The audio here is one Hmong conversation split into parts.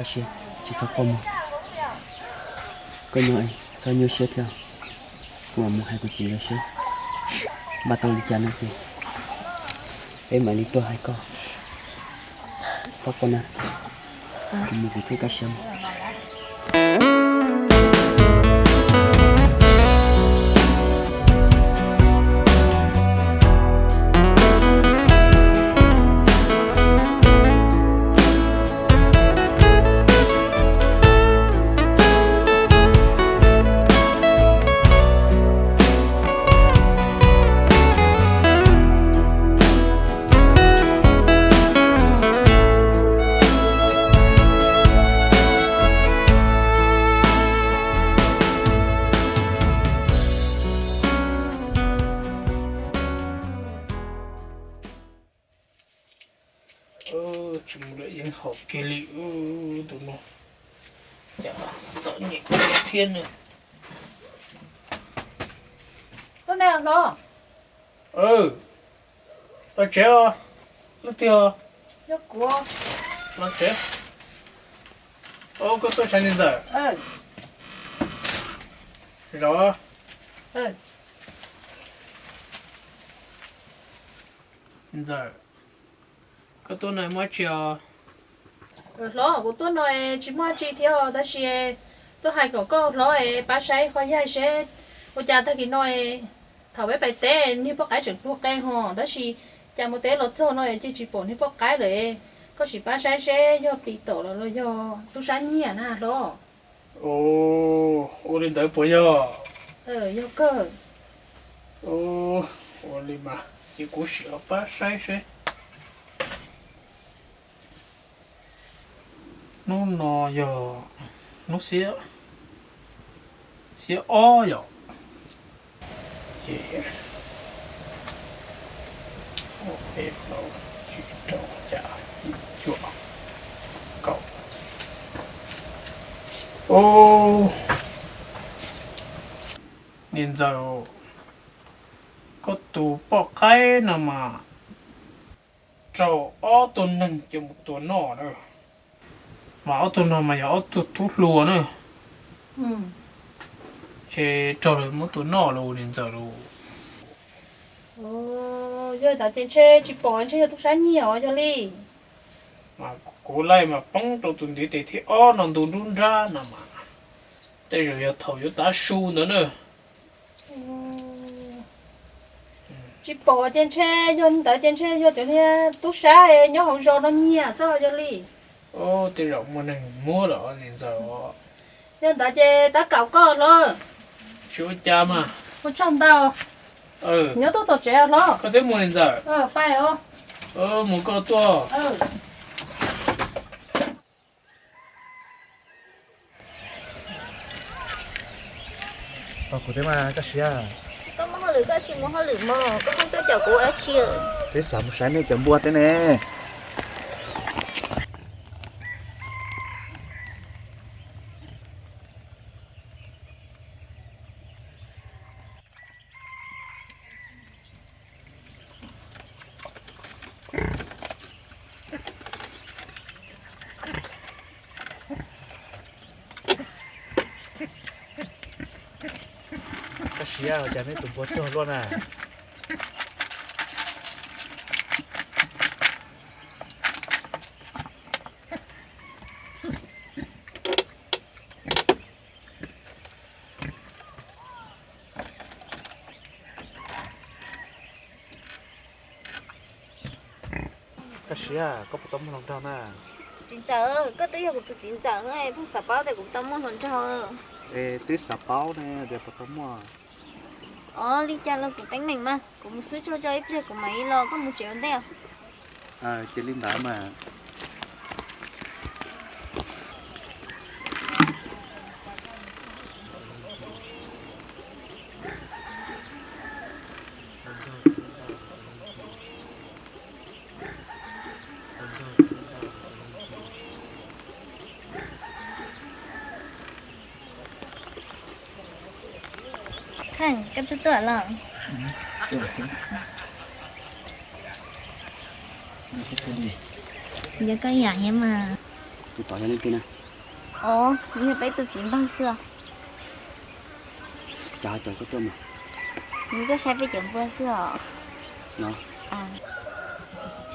Koj siab, tsis txhob quaj mus. Koj nyob txhob nyuaj siab thiab. Kuv mam mus hais kuv txiv lawv seb npaj tau li cas no ces peb mam li tuaj hais koj. Txhob quaj na, kuv mus kuv thiaj kaj siab mus. Tsis mus lawm yeej haum kiag li tus no. Cas txom nyem thiab na. Tuaj ne hlob. Los tsev os. Leej twg os? Yog kuv. Los tsev. Koj tuaj saib niam ntxawm? Zov. Niam ntxawm, koj tuaj no muaj dab tsi os? Hlob, kuv tuaj no tsis muaj dab tsi thiab, tab sis tuaj hais kom koj hlob pab saib qhov yaig seb ua cas tag kis no thaum peb pais teb niag poj qaib tseem pluag qe ho, tab sis cas mus teb los txog no ces tsis pom niag poj qaib lawm. Koj sim pab saib seb yog plis tom los los yog tub sab nyiag na hlob. Ua li ntawd puas yog? Yog kawg. Ua li mas ces kuv sim pab saib seb. Hnub no yog hnub xiab, xiab ob yom. Ces peb plaub tsib rau xya yim cuaj kaum. Ub, niam ntxawm, koj tus poj qaib no mas raug ob tug neeg coj mus tua noj na. Mas ob tug no mas yog ob tug tub hluas na. Ces raug lawv muab tua noj los niam ntxawm los. Yog ntawd ces ntshe tsis pom, ntshe yog tub sab nyiag os yog li. Mas kuv laij mas poob rau tus ntiv tes thib ob no ntu nruab nrab no mas tej zaum yog thaum yuav tav su ntawd na. Tsis pom ces ntshe yog ntawd ces ntshe yog cov niag tub sab nyob hauv zos no nyiag xwb los yog li. Tej zaum muaj neeg muab lawm niam ntxawm. Yog ntawd ces tab kaum koj los. Tsis ua cas mas. Ua tsaug ntau. Nyob tuaj tom tsev hlob. Koj twb mus niam ntxawm. Pais os. Mus koj tuaj. Kuv teb mas koj siab. Koj muaj hauj lwm koj tsis mus hauj lwm mog, koj pheej tuaj caum kuv ua dab tsi? Twb xav mus saib nej cov npua teb ne. Koj siab cas nej tus npua cog luaj na. Koj siab, koj puas tau muaj hluas nraug na? Txiv ntxawm, koj twb yog kuv tus txiv ntxawm, pheej xav paub tias kuv puas tau muaj hluas nraug. Es twb xav paub ne tias puas tau muaj. Os, li cas los kuv teeb meem mas, kuv mus xub tsuag tso ib pliag kuv mam li los, koj mus tsev ua ntej. Ces li ntawd mas. Kheej, koj twb tuaj los? Yog koj yam thiab mas. Tus tod yog leej twg na? Ov, nws yog peb tus txiv npawg xwb os. Cas ho caum koj tuaj mas? Nws tuaj saib peb cov npua xwb os. No.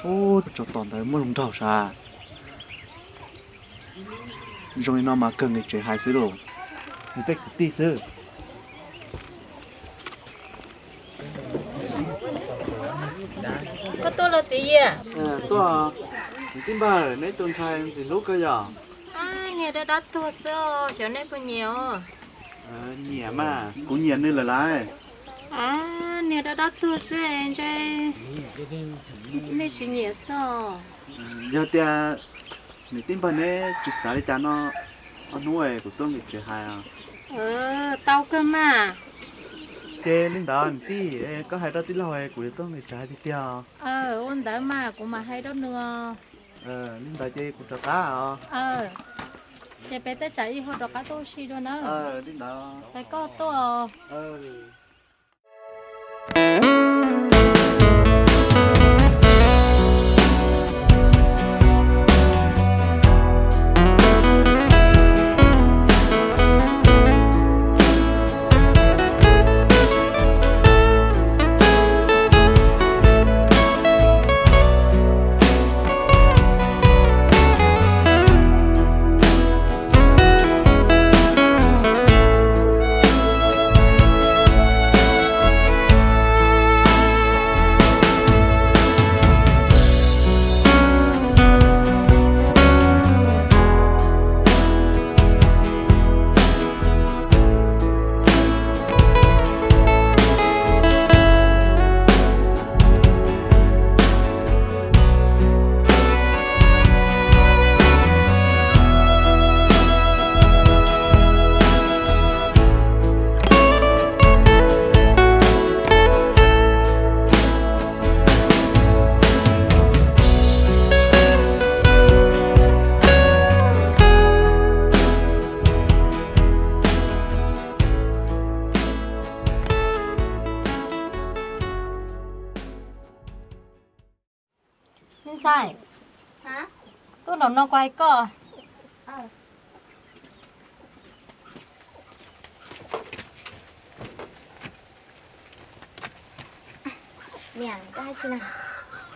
Ub, tsov tom ntawd muaj zoo nraug sav. Zoo li no mas kawg nqis tsev hais xwb lauj. Nws tej kwv tij xwb. Koj tuaj los txiv Yias? Tuaj, niam tij npawg, neb tus ntxhais ntxim hlub kawg yom. Niag dab dab tuag xwb, xyov neb puas nyiam os. Nyiam mas, kuv nyiam nws lawm lauj. Niag dab dab tuag xwb ntshe nej tsis nyiam xwb. Yog tias niam tij npawg neb tsis xav li cas no, ob hnub kuv tuaj nqis tsev hais. Tau kawg mas. Ces li ntawd niam tij, koj hais rau tij laug kuv yuav tuaj nqis tsev hais tiag tiag. Ua ntawd mas kuv mam hais rau nws. Li ntawd ces kuv rov qab os. Ces peb tej tsam ib ho rov qab tuaj ua si dua na. Li ntawd. Peb koj tuaj. Me ntxhais, tuaj nraum no kuv hais koj.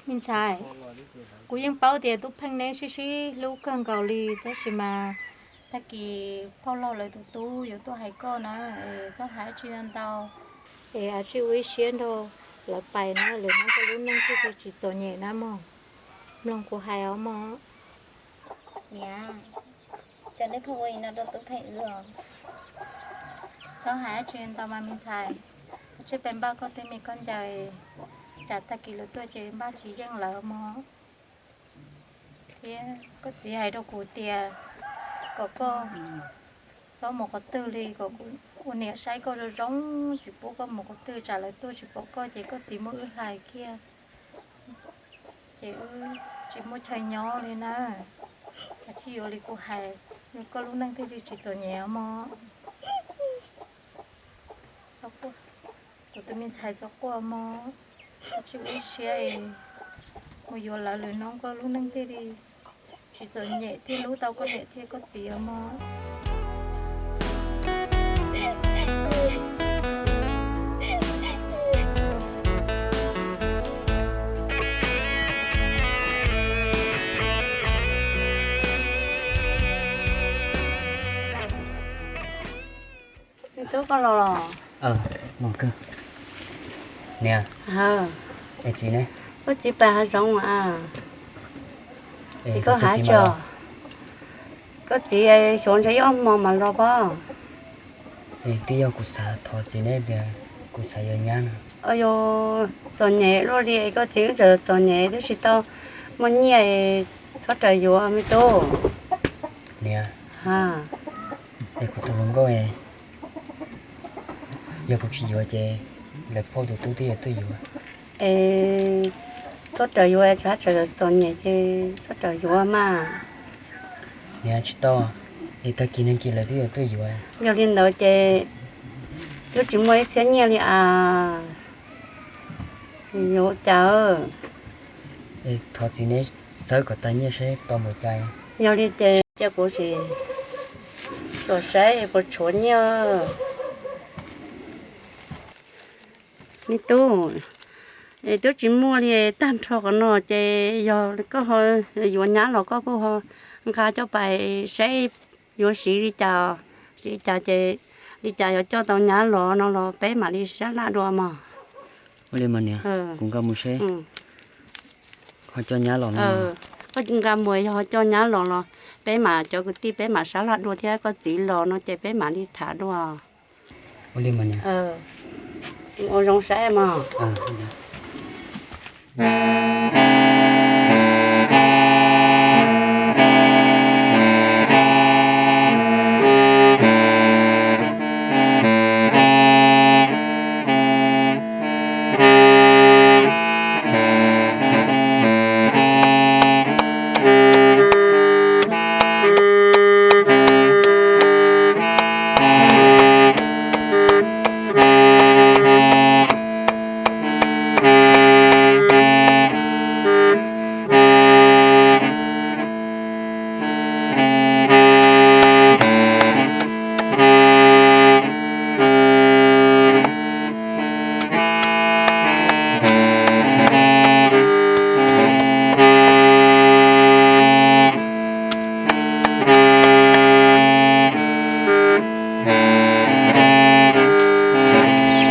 Me ntxhais, kuv yeej paub tias Tub Pheej neb sib sib hlub kawg nkaus li, tab sis mas tag kis phauj laug lawv tus tub yuav tuaj hais koj na, txhob hais dab tsi ntau, es ua ib siab nrog lawv pais na, lwm hnub koj lub neej thiaj li tsis txom nyem na mog. Mloog kuv hais os mog. Niam, cov nej pheej ua li no rau Tub Pheej wb os. Txhob hais dab tsi ntau mas me ntxhais, tsij pes npaj koj tej me khaub ncaws, tsam tag kis lawv tuaj ces npaj tsis yeej lawv mog. Thiab koj txiv hais rau kuv tias kom koj txhob mus qhov twg li, kom kuv ua niam saib koj zoo zoo, tsis pub koj mus qhov twg, tsam lawv tuaj tsis pom koj ces koj txiv muab wb hlais kiag, ces wb tsis muaj chaw nyob li na. Koj tsij yuav li kuv hais, koj lub neej thiaj li tsis txom nyem mog. Kuv tus me ntxhais txhob quaj mog, koj tsij ua ib siab es mus yuav lawv, lwm hnub koj lub neej thiaj li tsis txom nyem thiab hlub tau koj niam thiab koj txiv os mog. Me tub, koj los los? Niam, es txiv ne? Koj txiv pais hav zoov a. Es koj hais tsis os? Koj txiv xyov ntshe ib ob hmo mas los pob. Es twb yog kuv xav thov txiv ne tias kuv xav yuav nyab no. Yog txom nyem luaj li, koj txiv wb tseem txom nyem twb tsis tau muaj nyiaj, txhob raws yuav me tub. Niam, es kuv tus hluas nkauj, yog kuv tsis yuav ces lawv phauj tus tub twb yuav tuaj yuav. Es txhob raws yuav, tsam txom nyem ces txhob raws yuav mas. Niam, tsis tau, es tag kis nag kis lawv twb yuav tuaj yuav. Yog li ntawd ces twb tsis muaj ib txhiab nyiaj li as. Yuav cas? Es thov txiv neb xawb kom tag nyiaj saib tau npaum cas. Yog li ces Cia kuv sim tuaj saib puas tshuav nyiaj. Me tub, twb tsis muaj li tag nrho qhov no ces yog koj ho yuav nyab los koj kuj ho nqa coj pais saib yuav siv li cas, siv li cas ces li cas yuav coj tau nyab los no los peb mam li sab laj dua mog. Ua li mas niam, kuv nqa mus seb ho coj nyab los no. Koj nqa mus yog ho coj nyab los los peb mam cov kwv tij peb mam sab laj dua thiab koj txiv los no ces peb mam li tham dua. Ua li mas niam. Ua zoo saib mog.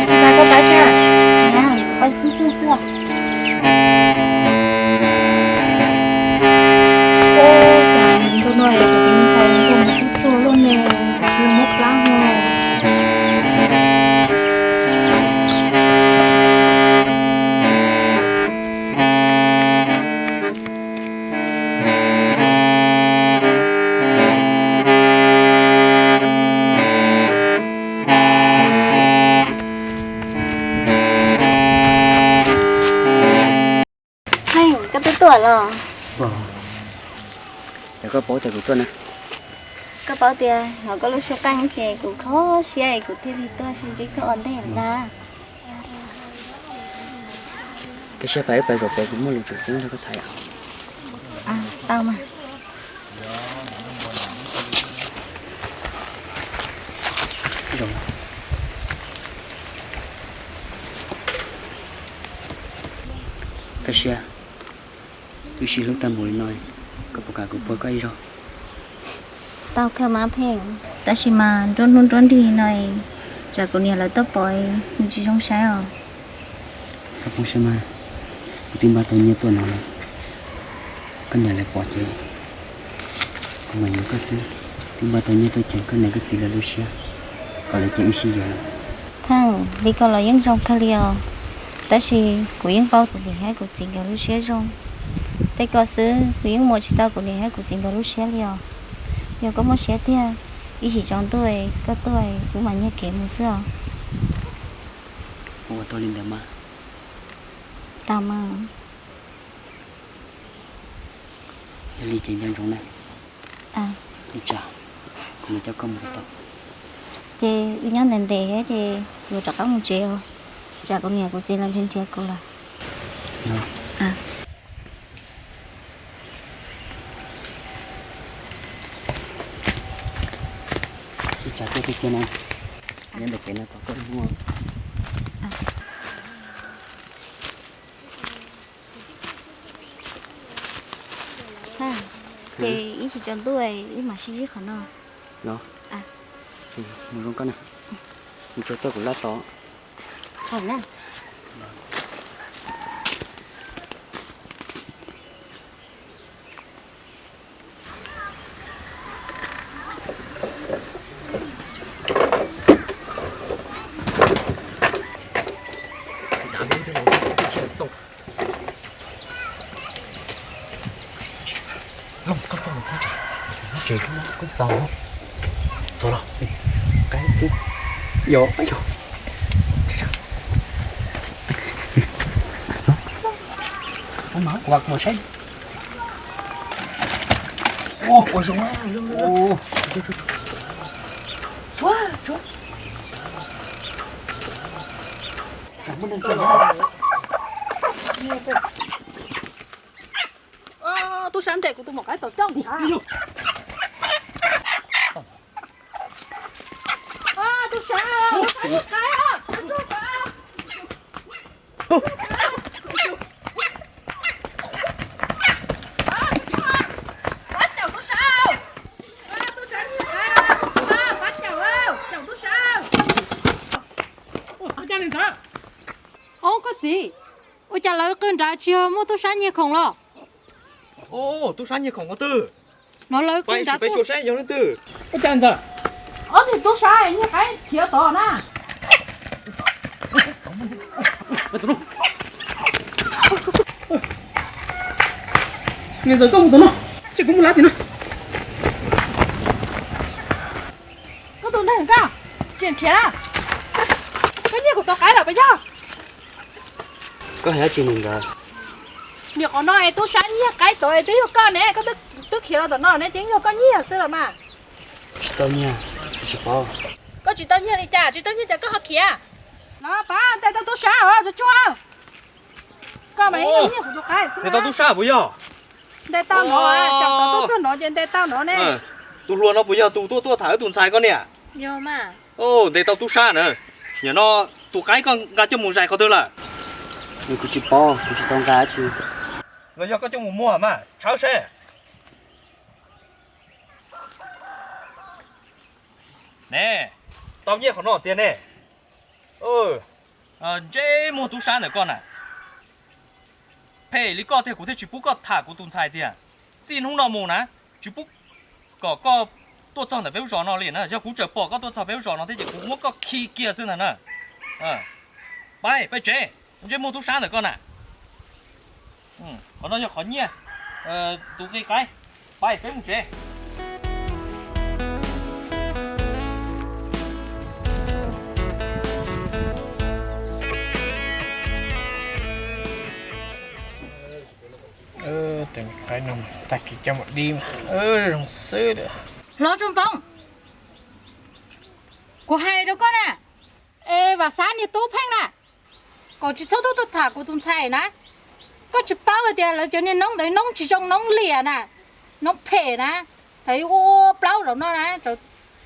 Ntxhais, koj pab thiab, pab xub tsuag xwb. Ua cas ntu no es kuv tus me ntxhais ntuj mus xub tsuag luaj ne, tsis muab plab ho. Heej, koj twb tuaj los? Ces koj paub tias kuv tuaj na. Koj paub tias hnov koj lub suab qeej ces kuv kho siab es kuv thiaj li tuaj sib ntsib koj ua ntej ntag. Koj siab pais wb pais zaum pem kuv muaj lus tseem ceeb rau koj tham yom. Tau mas. Koj siab, wb sib hlub tag npaum li no, koj puas kam kuv puag koj ib zaug? Tau kawg mas Pheej, tab sis mas nruab hnub nruab nrig no, tsam kuv niam lawv tuaj pom nws tsis zoo saib os. Koj poob siab mas, kuv twb npaj tau nyiaj tuaj no, koj niam lawv pom ces kuv mam yuav koj xwb. Twb npaj tau nyiaj tuaj cheem koj niam koj txiv lawv lub siab, kom lawv cia wb sib yuav lawm. Pheej, li ko los yeej zoo kawg li os, tab sis kuv yeej paub kuv niam thiab kuv txiv nkawd lub siab zoo. Tej ko xwb kuv yeej muab tsis tau kuv niam thiab kuv txiv nkawd lub siab li os. Yog koj muaj siab tiag, ib chim tsaus ntuj koj tuaj kuv mam nyiag kev mus xwb os. Ua tau li ntawd mas. Tau mas. Yog li ces nco ntsoov na. Ib tsam kuv mam coj koj mus tau. Ces wb nyob ntev ntev thiab ces kuv rov qab mus tsev os, tsam kuv niam kuv txiv lawv nrhiav nrhiav kuv lawm. Ib tsam tuaj tiag tiag na, nyob ntawm pem no tos koj ib hnub. Ces ib chim tsaus ntuj wb mam sib ntsib qhov no. Mus zoo koj na, mus tsuag tuaj kuv laj tod. Ua zoo. Tub sab ntes kuv tus maum qaib tau coj ntag. Ua cas lawv qw nrad tsis yog muaj tub sab nyiag khoom los? Tub sab nyiag khoom qhov twg? No lawv qw nrad tuaj saib yog leej twg. Ua cas ntxawm? Ob tug tub sab nyiag qaib khiav tod na. Niam ntxawm, koj mus tom no, ces kuv mus lav tim no. Koj tus neeg koj, tseem khiav na. Koj nyiag kuv tus qaib los puas yog? Koj hais dab tsi ntawd? Nim qhov no es tub sab nyiag qaib tod es twb yog koj ne, koj twb khiav los tom no ne ces yog koj nyiag xwb los mas. Tsis tau nyiag, kuv tsis paub. Koj tsis tau nyiag li cas, tsis tau nyiag cas koj ho khiav? No pab ntes tau tub sab os, tsuag tsuag. Koj mas ib nyuag nyiag kuv tus qaib xwb. Ntes tau tub sab puas yog? Ntes tau no, cov tod tuaj txog no ces ntes tau no ne. Tus hluas no puas yog tus tuaj tuaj tham wb tus ntxhais koj niam? Ntes tau tub sab na. Nim no tus qaib koj nqa coj mus zais qhov twg lawm? Kuv tsis paub, kuv tsis tau nqa dab tsi. Los yog koj coj mus muag mas tshawb seb. Ne, tau nyiaj qhov no tiag ne. Ntsej muag tub sab ntawm koj na. Phem li koj tiag kuv thiaj tsis pub koj tham kuv tus ntxhais tiag. Txij hnub no mus na, tsis pub kom koj tuaj txog ntawm peb lub zos no li na. Yog kuv tseem pom koj tuaj txog peb lub zos no thiab ces kuv muab koj khi kiag xwb ntag na. Pab, pab tsev, ntsej muag tub sab ntawm koj na. Qhov no yog qhov nyiaj tus nqi qaib. Pab, peb mus tsev. Tus qaib no tag kis coj mus dib mas zoo xwb. Hlob Tsuj Npoob, kuv hais rau koj na, es vam xav niag tub pheej na, kom tsis txhob tuaj tuaj tham kuv tus ntxhais na. Koj tsis paub hais tias lawv cov niag noob ntawd noob tsis zoo noob liam na, noob phem na. Thaum ub ua plaub zaum no na,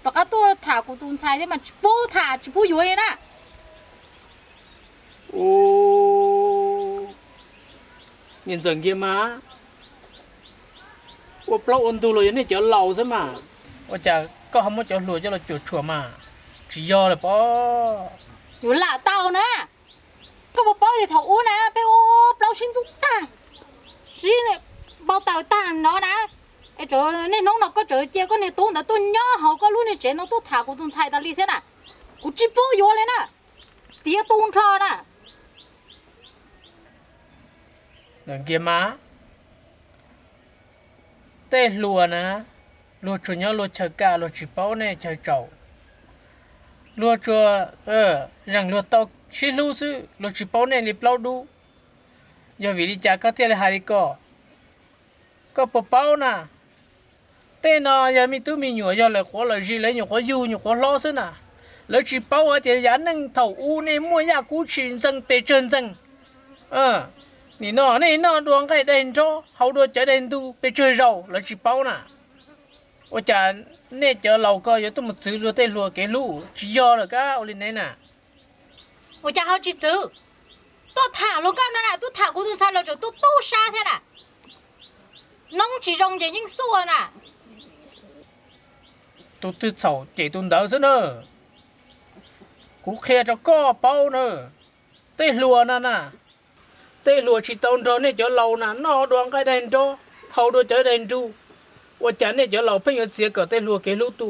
rov qab tuaj tham kuv tus ntxhais thiab mas tsis pub tham tsis pub yuav li na. Niam ntxawm Nkiag mas, ua plaub ua ntug los yog nej cov laus xwb mas. Ua cas koj ho muab cov hluas coj los cuam tshuam mas tsis yog lawm pob? Yuav lam tau na. Koj puas paub tias thaum ub na peb ua plaub sib ntxub tag, sib npau taws tag no na, es niaj hnub no koj tseem cia koj niag tub ntawd tuaj nyob hauv koj lub niag tsev no tuaj tham kuv tus ntxhais tas li thiab na. Kuv tsis pub yuav li na, txiav tu nrho na. Nkiag mas, tej hluas na, luag tsuas nyob luag chaw kaj luag tsis paub nej chaw tsaus. Luag tsuas zeem luag tau sib hlub xwb luag tsis paub nej li plaub dub. Yog vim li cas koj thiaj li hais li ko? Koj puas paub na, tej no yog me tub me nyuam yog lawv quav lawv zis lawv nyuam qhuav yug nyuam qhuav hlob xwb na. Lawv tsis paub hais tias yav neej thaum ub nej muaj yaj kub tshis ntxees pes tsawg ntxees. Nim no nej noj dua nqaij daig nrob haus dua cawv daig ntug pes tsawg zaus lawv tsis paub na. Ua cas nej cov laus ko yuav tuaj mus txwv luag tej hluas kev hlub? Tsis yog lawm kab ua li ne na. Ua cas ho tsis txwv? Tuaj tham luag nkauj no na, tuaj tham kuv tus ntxhais los tseem tuaj tub sab thiab na. Noob tsis zoo ces yeej xua na. Tus twg txhaum cem tus ntawd xwb na. Kuv qhia rau koj paub na, tej hluas no na, tej hluas tsis tau nrog nej cov laus na noj dua nqaij daig nrob, haus dua cawv daig nrug, ua cas nej cov laus pheej yuav txiav kom tej hluas kev hlub tu?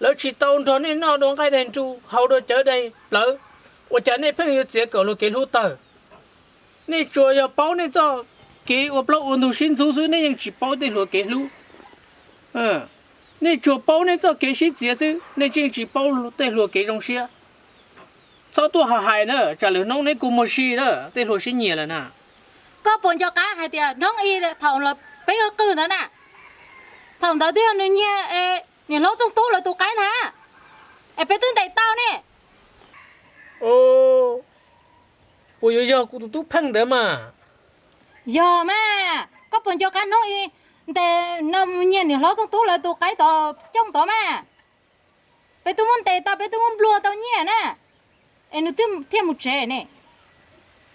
Lawv tsis tau nrog nej noj dua nqaij daig nrug, haus dua cawv daig plawv, ua cas nej pheej yuav txiav kom luag kev hlub tawg? Nej tsuas yog paub nej txoj kev ua plaub ua ntug sib ntxub xwb, nej yeej tsis paub tej hluas kev hlub. Nej tsuas paub nej txoj kev sib txiav xwb, nej yeej tsis paub tej hluas kev zoo siab. Txhob tuaj hais na, tsam lwm hnub neb kuj muag si na, tej hluas sib nyiam lawm na. Koj puas nco qab hais tias hnub ib thaum peb qw ntawd na, thaum ntawd twb yog nws nyiag niam hlob Txooj Tub lawv tus qaib na, es peb twb ntes tau ne. Puas yuav yog kuv tus tub pheej ntawd mas? Yog mas, koj puas nco qab hnub ib ntes no nyiag niam hlob Txooj Tub lawv tus qaib tod coob tod mas? Peb twb muab ntes tau, peb twb muab nplua tau nyiaj na, es nws thiaj mus tsev ne,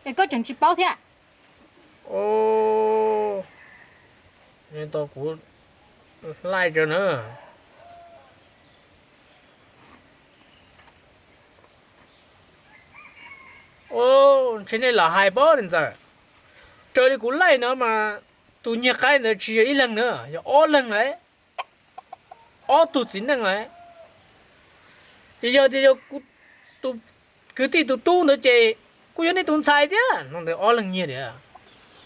es koj tseem tsis paub thiab. Tau kuv hlais tso na. Ub, Ces nej los hais pob ntxawm, raws li kuv laij no mas tus nyiag qaib ntawd tsis yog ib leeg na, yog ob leeg lawm, ob tug txiv neej lawm. Ces yog tias yog tus kwv tij tus tub ntawd ces kuj yog nej tus ntxhais thiab no ntawd ob leeg nyiag tiag.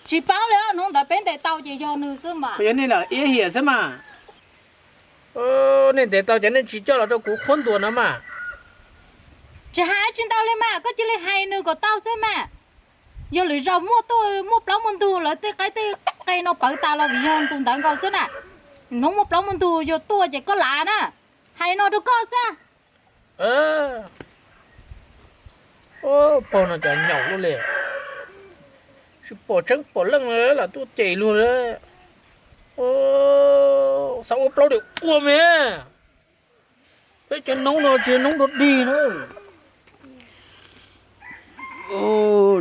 Tsis paub li, hnub ntawd peb ntes tau ces yog nws xwb mas. Yog nej los iab hiam xwb mas. Nej ntes tau ces nej tsis coj los rau kuv qhuab ntuas no mas. Tsis hais tsis ntau li mas, koj cia li hais nws kom tau xwb mas. Yog lwm zaus muaj tuaj muaj plaub muaj ntug lawv tej qaib tej qe no pawv tas los vim yog tus ntawd nkaus xwb na. Hnub muaj plaub muaj ntug yog tuaj ces koj lav na. Hais no rau koj xwb. Pog no cas nyaum luaj li, tsis pom tseeb pom leej lam tuaj cem luag li. Xav ua plaub diam ua me, peb cov noob no tsis yog noob dog dig na.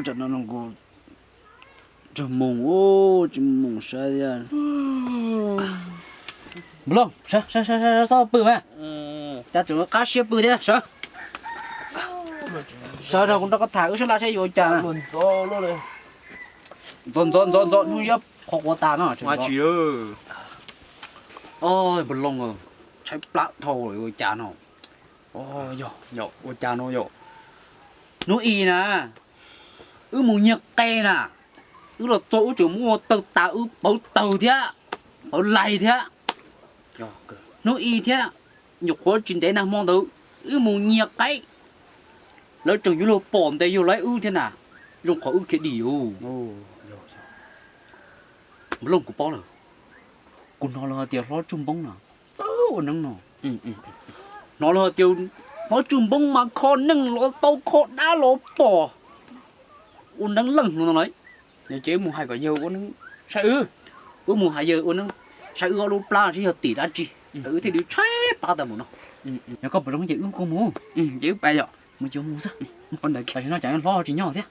Tam no kuv tsaug moos, tsis moos saib thiab. Nplooj, sawv, sawv, sawv, sawv pw mas. Cas tseem qab siab pw thiab, sawv. Sawv rau kuv nrog koj tham wb sab laj saib yuav ua cas na. Ntxov ntxov ntxov ntxov hnub ziab qhov quav tas no. Nplooj, tshaib plab dhau ua cas no. Yog, ua cas no yom. Hnub i na, wb mus nyiag qe na, wb los txog wb tseem muaj tawg tas wb pawv tawg thiab, pawv lais thiab. Hnub i thiab, nyuam qhuav tsis ntev nag hmo ntawd wb mus nyiag qaib, lawv tseem yuav luag pom ntes yug laib wb thiab na, zoo qhov wb khiav dim. Nplooj, kuv paub lawm, kuv hnov lawv hais tias hlob Tsuj Npoob no txawj ua neeb no. Hnov lawv hais tias hlob Tsuj Npoob mas kho neeg los tau kho dab los pom, ua neeb leej hluas no lawm. Ces wb mus hais kom yawg ua neeb saib wb. Wb mus hais yawg ua neeb saib wb ob lub plab seb yog tim dab tsi, wb thiaj li tshaib plab tas mus no. Yog koj pom zoo ces wb kuj mus. Ces wb pais yom. Mus ces mus xwb, mus qhov ntawd, tam sim no cas hlob tsis nyob thiab.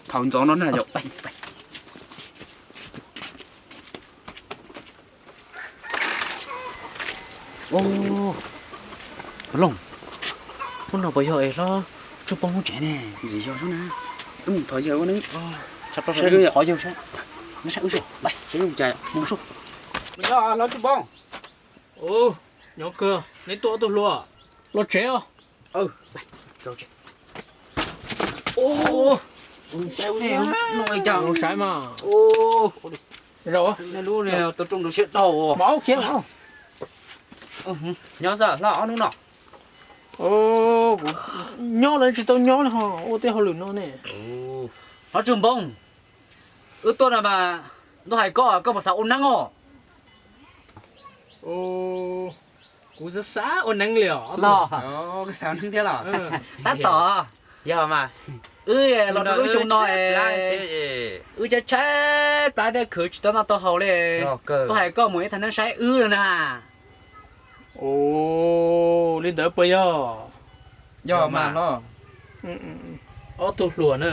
Thaum ntxov no na yom. Looj, hnub no puas yog es hlob Tsuj Poob lub tsev ne? Ntxim yog xwb na. Wb mus thov yawg ua neeb, thov yawg saib wb, mus saib wb zoo cas. Mus, yog hlob Tsuj Poob. Nyob kawg, neb tuaj ob tug hluas. Los tsev os. Saib mas. Tus rooj siab dhau. Nyob xwb hlob, ob hnub no. Kuv nyob los tsis tau nyob li ho ua tej hauj lwm no ne. Hlob Tsuj Poob, wb tuaj no mas ntuj hais koj, koj puas xav ua neeb os? Kuv xav xav ua neeb li os. Xav ua neeb thiab los? Tab tom, yog mas, wb los rau lub xyoo no, wb tshaib tshaib plab thiab khwv tsis tau noj tau haus li. Tuaj hais koj mus ib thaj neeb saib wb no na. Li ntawd puas yog? Yog mas hlob. Ob tug hluas na,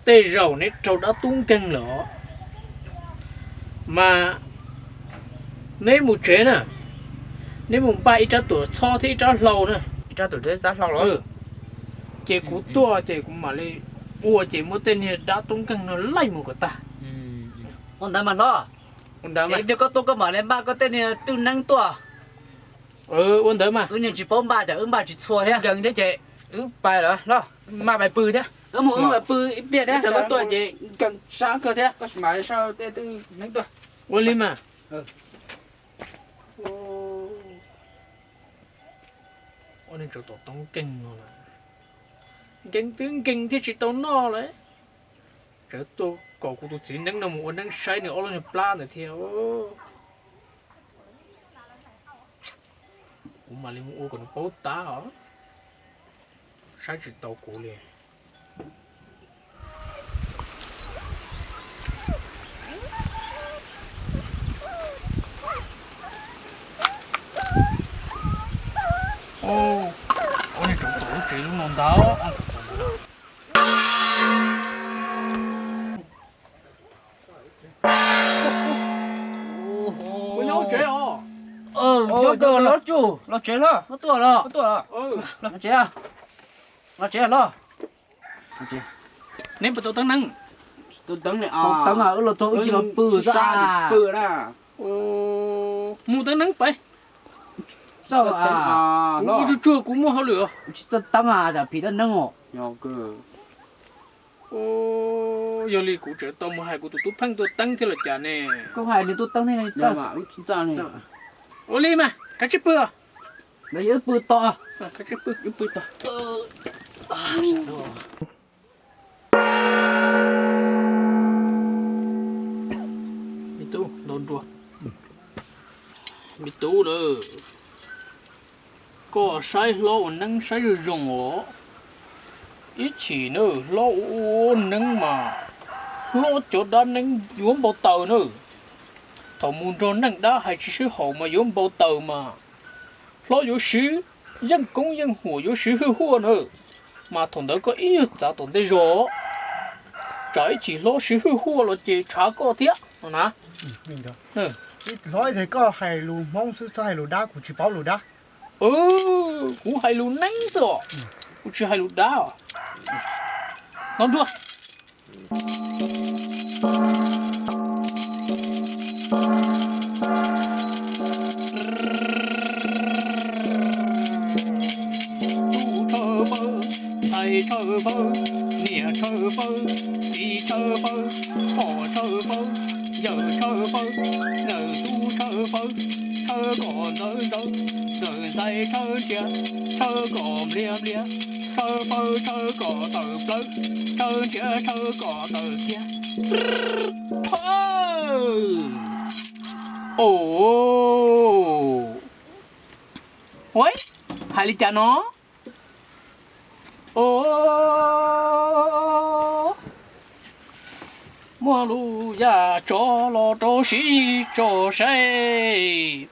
tej zaum neb raug dab tub nkeeg lawm os. Mas neb mus tsev na, neb mus npaj ib rab tuam txhob thiab ib rab hlau na. Ib rab tuam txhob ib rab hlau los? Ces kuv tuaj ces kuv mam li ua ces muab tej niag dab tub nkeeg no laij mus kom tag. Ua ntawd mas hlob. Ua ntawd mas. Yog koj tuaj koj mam li npaj koj tej niag twj neeb tuaj. Ua ntawd mas. Wb niag tsis paub npaj, wb npaj tsis txhua thiab, nkees thiab ces wb pais lawm hlob, maj pais pw thiab. Wb mus wb pais pw ib pliag thiab, tuaj ces nkees sab kawg thiab, koj mam li sau tej twj neeb tuaj. Ua li mas. Ua neeg tsaus tom toob nkeeg no, nkeeg twb nkeeg thiaj tsis tau noj lawm. Tsawv tuaj kom kuv tus txiv neeb no mus ua neeb saib nws ob lub niag plab ntawd thiab. Kuv mam li mus ua kom nws paub tab os. Saib tsis tau kuv li. Ua neeg tsaus tom lub tsev lub no ntag. Nyob tsev os. Nyob tsev, los tsev hlob. Tuaj los, tuaj los. Los tsev, los tsev hlob. Neb puas tau teeb neeb? Tau teeb, wb los txog wb cia li pw xwb. Pw na. Mus teeb neeb pais. Txawj, ua tsuag tsuag kuv muaj hauj lwm. Tsis txawj teeb, tsam phim teeb neeb os. Yog li kuv tseem tau mus hais kuv tus tub Pheej tuaj teeb thiab los cas ne? Koj hais nws tuaj teeb thiab txawj. Ua li mas kav tsij pw. Wb pw tos. Me tub, me tub lawm, koj saib hlob ua neeb saib zoo zoo os. Ib chim na hlob ua ua neeb mas hlob cov dab neeb yuav npau taws na. Thaum mus nrog neej dab hais tsis sib haum mas yuav npau taws mas hlob yuav swv yeej koob yeej huam yuav swv hwj huaj na. Mas thaum ntawd koj ib yam txav tom ntej zog, tsam ib chim hlob swv hwj huaj los ces tshav koj thiab no na. Hlob, ib txhia koj hais lus Hmoob xwb txhob hais lus dab, kuv tsis paub lus dab. Kuv hais lus neeb xwb os, kuv tsis hais lus dab os. Hnov ntsuag. Tub tshawb fawb, ntxhais tshawb fawb, niam tshawb fawb, txiv tshawb fawb, pog tshawb fawb, yawm tshawb fawb, nkawm tub tshawb fawb, tshawb kom ntxawv ntxawv, nkawm ntxhais tshawb ntshiav, tshawb kom npliav npliav, tshawb fawb tshawb kom tawm plaws, tshawb ntshiav tshawb kom tawm kiag. Os, hais li cas no? Os, muaj lub yaj tsov los rau siv tso saib,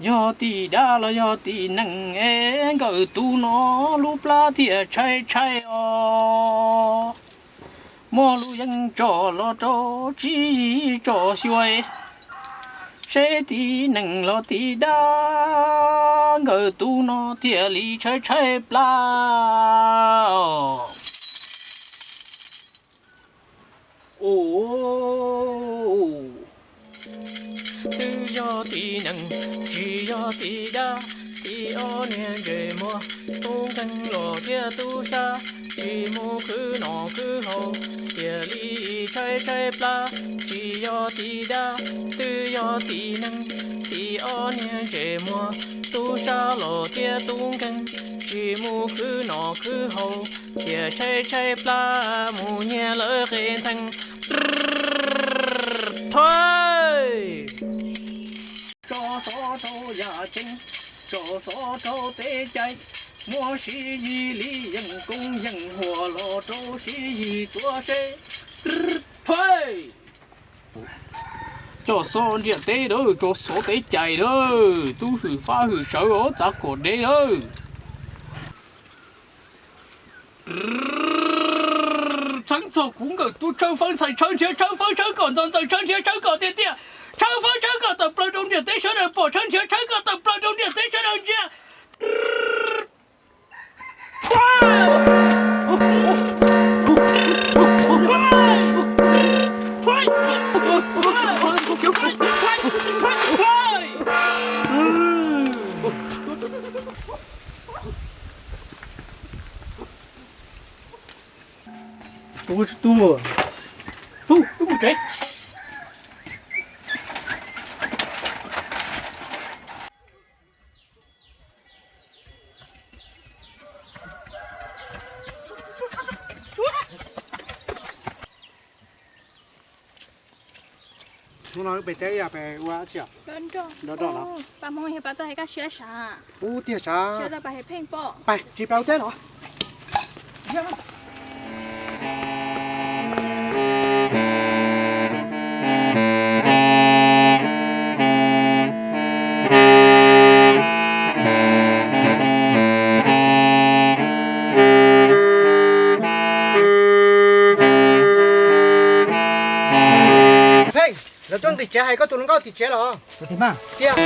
yog tim dab los yog tim neeg es nkawm tus no lub plab thiaj tshaib tshaib os. Muaj lub yeeb tso los rau siv tso xyuas, seb tim neeg los tim dab nkawm tus no thiaj li tshaib tshaib plab os. Os, twb yog tim neeg tsis yog tim dab, tim ob niag ntsej muag, tub nkeeg los thiab tub sab, tsis mus khwv noj khwv haus, thiaj li tshaib tshaib plab. Tsis yog tim dab, twb yog tim neeg, tim ob niag ntsej muag, tub sab los thiab tub nkeeg, tsis mus khwv noj khwv haus, thiaj tshaib tshaib plab mus nyiag lawv qe ntheej. Thawj, tso xov rau yaj ceeb, tso xov rau teb cai, muab Siv Yis li yeej koob yeej huam los rau Siv Yis tuav seb. Thawj, coj xov ntiaj teb lawm, tso xov teb cai lawm, tub hwm fab hwm sawv os, txav kom dev lawm. Txheeb txog kuv nkawm tub tshawb fawb ntxhais tshawb ntshiav tshawb fawb tshawb kom ntxov ntxaws tshawb ntshiav tshawb kom tiag tiag, tshawb fawb tshawb kom tawm plaws rau ntiaj teb sawv daws pom tshawb ntshiav tshawb kom tawm plaws rau ntiaj teb sawv daws ntsia. Tus, tus, tus, wb mus tsev. Hnub no wb pem teb yog pem ua dab tsi? Nrog nrog los? Pab Hmoob yog pab tuaj hais kaj siab sav. Ub, tiag sav. Siab tau pab hais pheej pom. Pais, tsis pab ua teb los? Pheej, lawv tuaj tim tsev hais koj tus hluas nkauj tim tsev los? Tiag.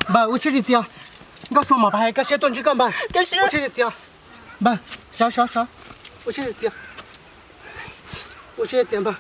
Npawg, ua siab zim txias, Nkauj Sua mam pab hais Kaj Siab tuaj ntsib koj npawg. Ua siab zim txias npawg, sawv sawv sawv, ua siab zim txias, ua siab zim txias npawg.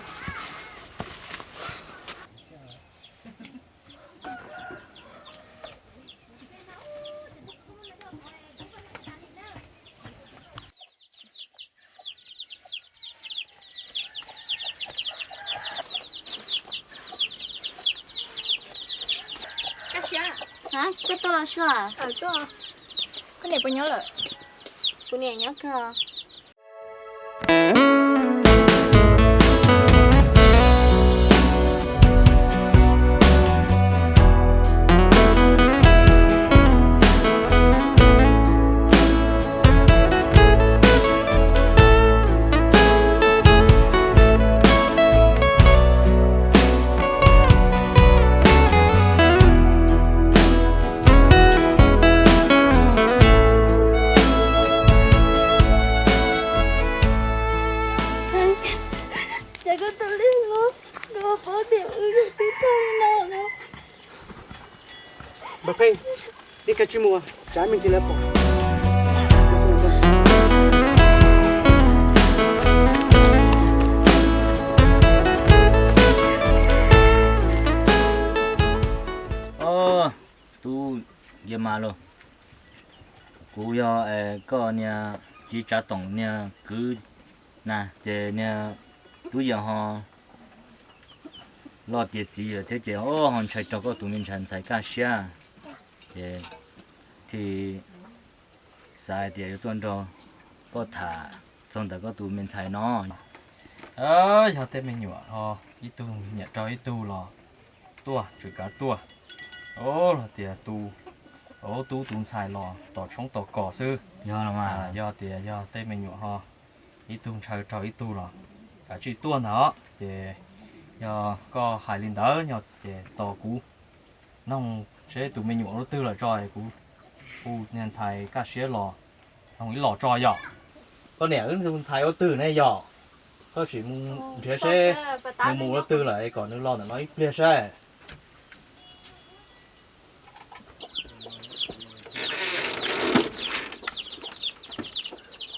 Koj tuaj los sua? Koj niam puas nyob lawm? Kuv niam nyob kawg. Ces koj tus li los, koj paub tias wb yog tib tug no los. Npawg Pheej, ib koj tsis mus, tsam me ntsis lawv pom. Tub Yia Mas los, kuv yog koj niag txiv Tsav Toom niag kwv na, ces niag Tub Yia ho loj tiav txiv lawm thiab ces ho ntshai rau koj tus me ntxhais Kaj Siab, ces thiaj xav hais tias yuav tuaj nrog koj tham txog ntawm koj tus me ntxhais no. Yog tej me nyuam ho ib tug nyiam rau ib tug los tuaj, tsis kav tuaj. Los tias tus, tub tus ntxhais los tos tshoob tos kos xwb. Yog tias yog tej me nyuam ho ib tug ntshaw rau ib tug los kav tsij tuaj ntag os. Ces yog koj hais li ntawd no ces tos kuv noog seb tus me nyuam lub twg lawm tso es kuv hu niag ntxhais Kaj Siab los noog ib los tso yom. Koj niam, wb tus ntxhais ua twg ne yom? Koj sim mus nrhiav seb nws mus ua twg lawm es kom nws los ntawm no ib pliag saib.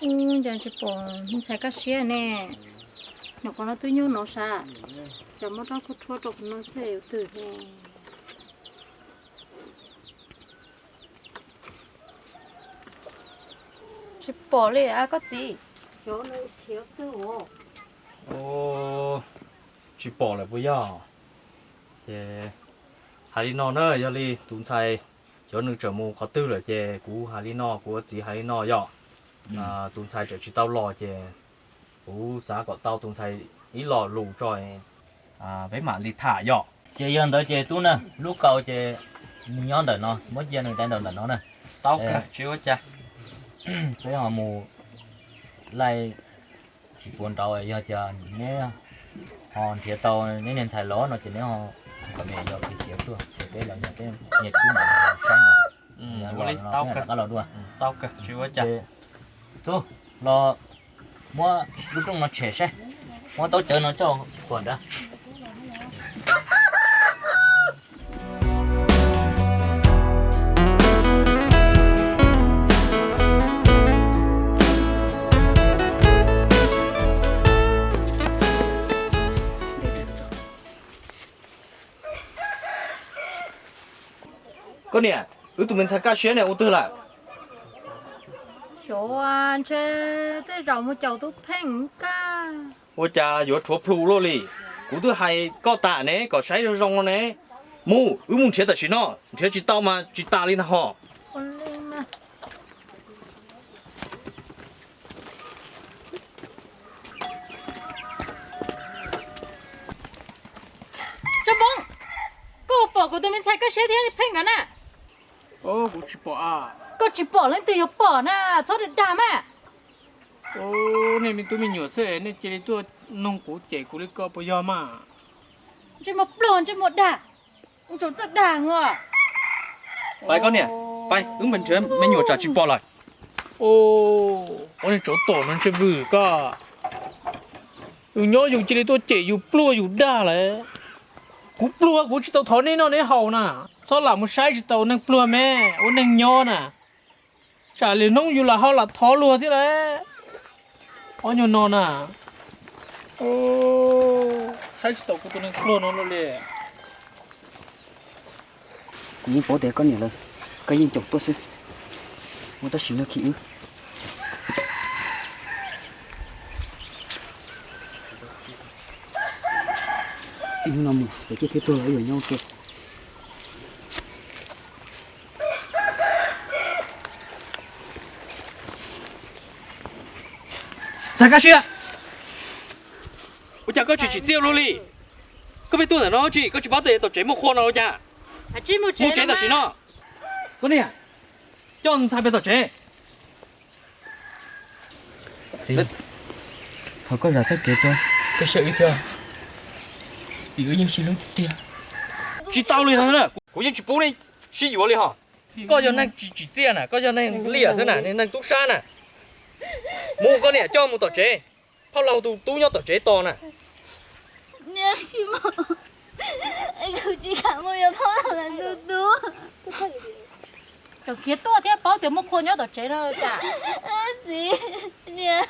Ub, cas tsis pom ntxhais Kaj Siab ne? Nws qhov no twb nyob no sav, cas muab rab kub rhuab rau qhov no xwb ua twg ne? Tsis pom li a koj txiv. Xyov nws khiav twg os. Tsis pom lawm puas yog? Ces hais li no na, yog li tus ntxhais xyov nws tseem mus qhov twg lawm ces kuv hais li no, kuv ua txiv hais li no yom. Tus ntxhais tseem tsis tau los ces kuv xav kom tau tus ntxhais ib lo lus tso, peb mam li tham yom. Ces yog ntawd ces tub na, lub kaus ces nws nyob ntawm no, muab cia nws daim ntaub ntawm no na. Tau kawg, tsis ua cas. Peb ho mus laij tsis puas nraud, yog tias neb ho nrhiav tau neb niag ntxhais los no ces neb ho kom me yos khiav tuaj ces peb los nrog peb niag tub ntawd saib no. Ua li, tau kawg, tsis ua cas. Tub, los muab lub rooj no tshem saib, muab taub cawv no coj khuam nrad. Koj niam, wb tus me ntxhais Kaj Siab ne ua twg lawm? Xyov, ntshe tej zaum mus caum tus Pheej Kaj. Ua cas yuav rhuav plhu luaj li? Kuv twb hais koj tas ne, kom saib zoo zoo no ne. Mus, wb mus nrhiav tam sim no, nrhiav tsis tau mas tsis tas li ntag hos. Tsob Poob, Pom kuv tus me ntxhais kaj siab thiab Pheej nkawd na? Kuv tsis pom. Koj tsis pom leej twg yuav pom na, txhob dag dag mas. Nej me tub me nyuam xwb nej cia li tuaj nug kuv cem kuv li ko puas yog mas? Ntsej muag pluag ntsej muag dag, ua tsaus txawj dag os. Pais koj niam, pais wb mus nrhiav me nyuam tsam tsis pom lawm. Ua neeg tsov tom no ntsej vwm koj. Yus nyob yus cia li tuaj cem yus pluag yus dag lawm. Kuv pluag kuv tsis tau thov neb noj neb haus na. Txhob lam mus saib tsis taus neeg pluag me ua neeg nyob na. Tsam lwm hnub yus lam ho lam thov luag thiab lawm. Ob nyuag no na, saib tsis taus kuv tus neeg pluag no li. Kuv yeej paub tias koj niam lawv, koj yeej caum tuaj xwb. Muaj tab sis noj khi wb. Txij hnub no mus cov ciaj thiab tuag los wb yuav nyob ua ke. Txav kaj siab. Ua cas koj tsis tsim txiaj luaj li? Koj pheej tuaj ntawm no tsis, koj tsis paub tias tom tsev muaj qhua no ua cas? Mus tsev tam sim no. Koj niam, coj ntxhais pem tom tsev. Txiv, thov koj zam txoj kev rau, koj saib wb thiab, vim wb yeej sib hlub tiag tiag. Tsis tau li no, kuv yeej tsis pub nej sib yuav li hos. Koj yog neeg tsis tsim txiaj na, koj yog neeg liam xwb na, neeg tub sab na. Mus, koj niam coj mus tom tsev, phauj laus tus tub nyob tom tsev tos na. Niam, tsis mus, kuv tsis kam mus, yog phauj laus tus tub. Tseem khiav tuaj thiab, paub tias muaj qhua nyob tom tsev no cas. Txiv, niam,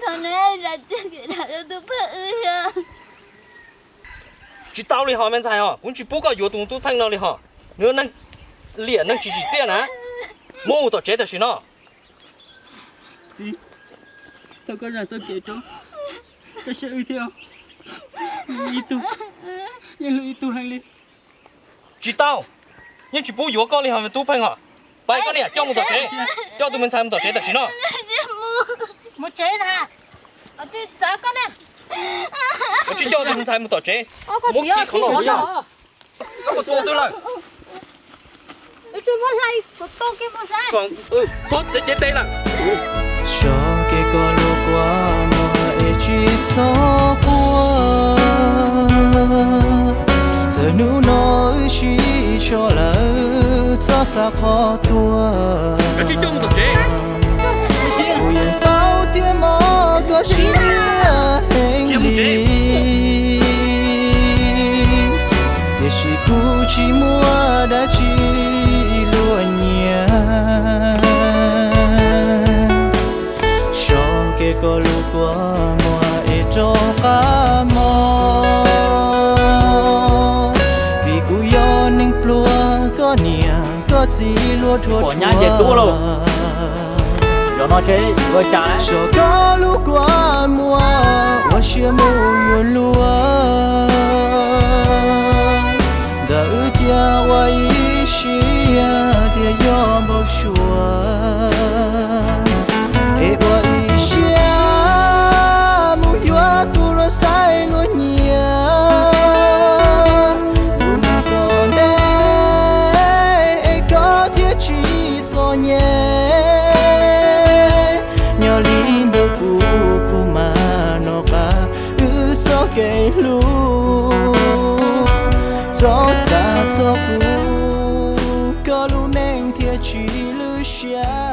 thov neb zam txoj kev rau tus pheej wb thiab. Tsis tau li hos me ntxhais os, kuv tsis pub koj yuav tus tub pheej no li hos. Nws neeg liam neeg tsis tsim txiaj na. Mus tom tsev tam sim no. Txiv, thov koj zam txoj kev rau, koj saib wb thiab, ib tug, yeej hlub ib tug heev li. Tsis tau, yeej tsis pub yuav koj li hos me tub pheej hos. Pais, koj niam coj mus tom tsev, coj tus me ntxhais mus tom tsev tam sim no. Mus tsev na, tsis txav koj na. Tsis coj tus me ntxhais mus tom tsev, muab kiag qhov no. Koj mus tua twg lawm? Txhob txev cev tes lawm. Xyov kev koj lub kua muag es tsis txhob quaj. Txawm hnub no wb sib tso lawm txhob xav qhov tuag. Kuv yeej paub tias mob koj siab heev li, tiam sis kuv tsis muaj dab tsi luag nyiam. Xyov kev koj lub kua muag es rov qab mob, vim kuv yog neeg pluag koj niam koj txiv luag dhuav dhuav. Xyov koj lub kua muag ua siab mus yuav luag, ntawm wb cia ua ib siab tias yog npau suav, es ua ib siab mus yuav tus luag xaiv luag nyiam. Kuv mus tom ntej es koj thiaj tsis txom nyem. Nyob li ntawm kuv, kuv mas nov qab wb txoj kev hlub, txhob xav txog kuv, koj lub neej thiaj tsis lwj siab.